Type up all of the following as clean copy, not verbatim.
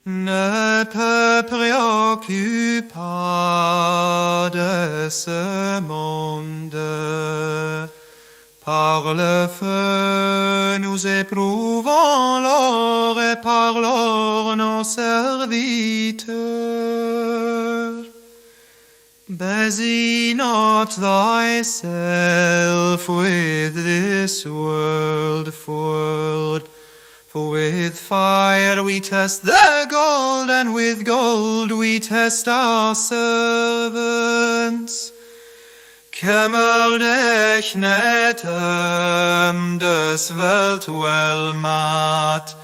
Ne te préoccupe pas de ce monde. Par le feu nous éprouvons l'or et par l'or nos serviteurs. Busy not thyself with this world, for For with fire we test the gold, and with gold we test our servants. Kemmer dech net ëm dës Welt, well mat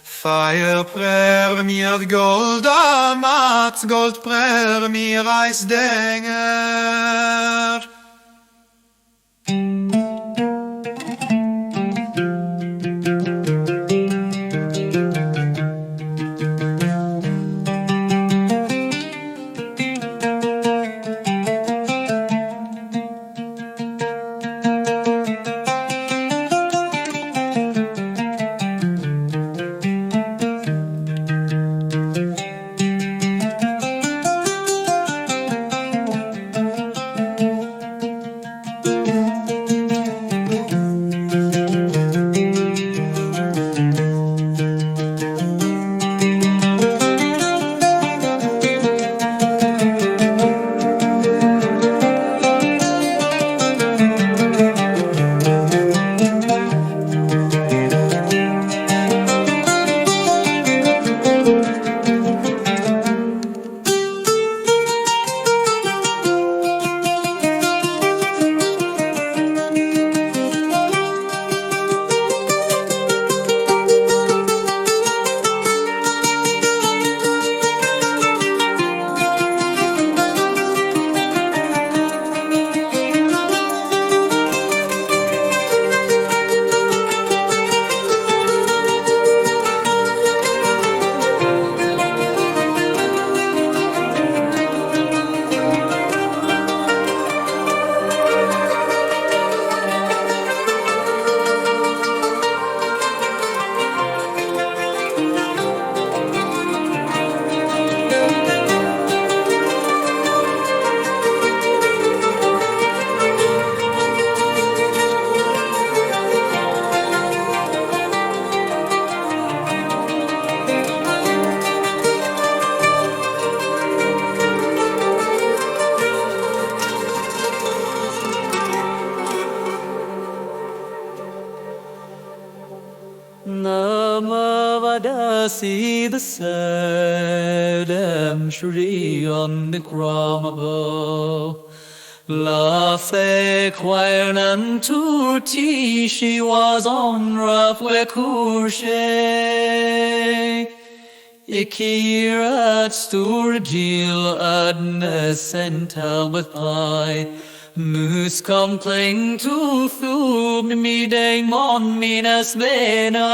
Feier präre mir d'Gold a mat Gold präre mir eis Dénger. See the sad tree on the crumble. La and Turti, she was on rough Couche. Ikirat Sturgil Adnes with I. Mus complain to thum mi daemon minas vena.